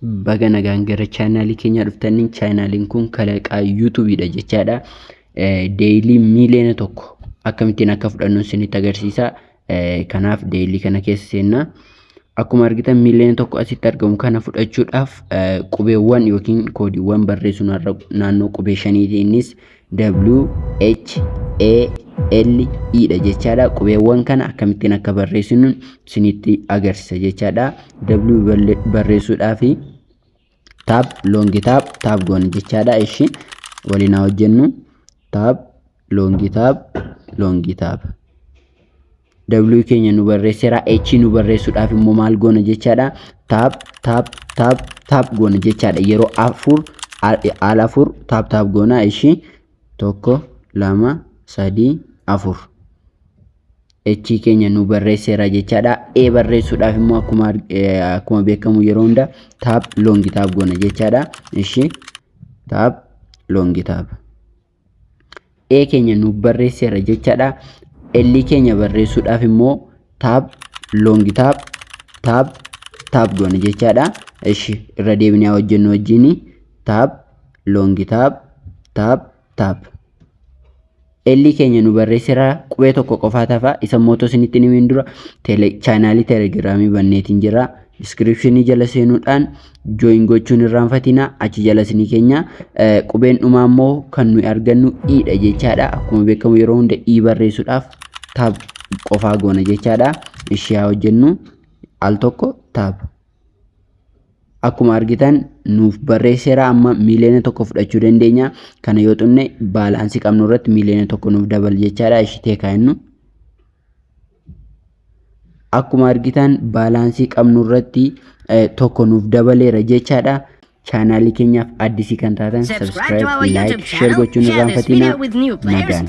Baga nagaan gara chaanaalii keenyaa dhuftanii. Chaanaaliin kun kalaqaa YouTubeiidha jechaadha. Daily 1 miiliyoona akkamittiin akka fudhannu isinitti agarsiisa. Kanaaf daily kana keessa seennaa. Akkuma argitan 1 miiliyoona asitti argamu kana fudhachuudhaaf qubeewwan yookiin koodiiwwan barreessuu naannoo qubee shaniiti. Innis W, H, A, L, E dha jechaadha. Qubeewwan kana akkamittiin akka barreessinu isinitti agarsiisa jechaadha. W barreessuudhaaf tap, long tap, tap goona jechaadha. Ishi waliin haa hojjennu. Tap, long tap, long tap. W keenya nu barreesseera. H nu barreessuudhaaf immoo maal goona jechaadha? Tap, tap, tap, tap goona jechaadha. Yeroo afur, al afur tap tap goona. Ishi, tokko, lama, sadii, afur. H keenya nu barreesseera jechaadha. E barreessuudhaaf immoo akkuma beekamu yeroo hunda tap, long tap goona jechaadha. Ishi, tap, long tap. E keenya nu barreesseera jechaadha. L keenya barreessuudhaaf immoo tap, long tap, tap, tap goona jechaadha. Ishi, irra deebinee hojjennu wajjin. Tap, long tap, tap, tap. L keenya nu barreesseera. Qubee tokko qofaa tafa. Isa immoo otoo isinitti himin dura chaanaalii Telegramii banneetiin jira. Descriptionii jala seenuudhaan join gochuun irraanfatina. Achi jala isinii keenya. Qubeen dhumaa immoo kan nuyi argannu E dha jechaadha. Akkuma beekamu yeroo hunda E barreessuudhaaf tap qofaa goona jechaadha. Ishee haa hojjennu. Al tokko tap. Akkuma argitan nuuf barreesseera. Amma 1 miiliyoona fudhachuu dandeenya. Kana yoo xunne balanceii qabnu irratti 1 miiliyoona nuuf dabala jechaadha. Ishee take jennu. Akkuma argitan balanceii qabnu irratti tokko nuuf dabaleera jechaadha. Chaanaalii keenyaaf addisii kan taatan Subscribe to subscribe, our like, YouTube share channel, gochuun share this irraanfatinaa. video with new players, Nagaan.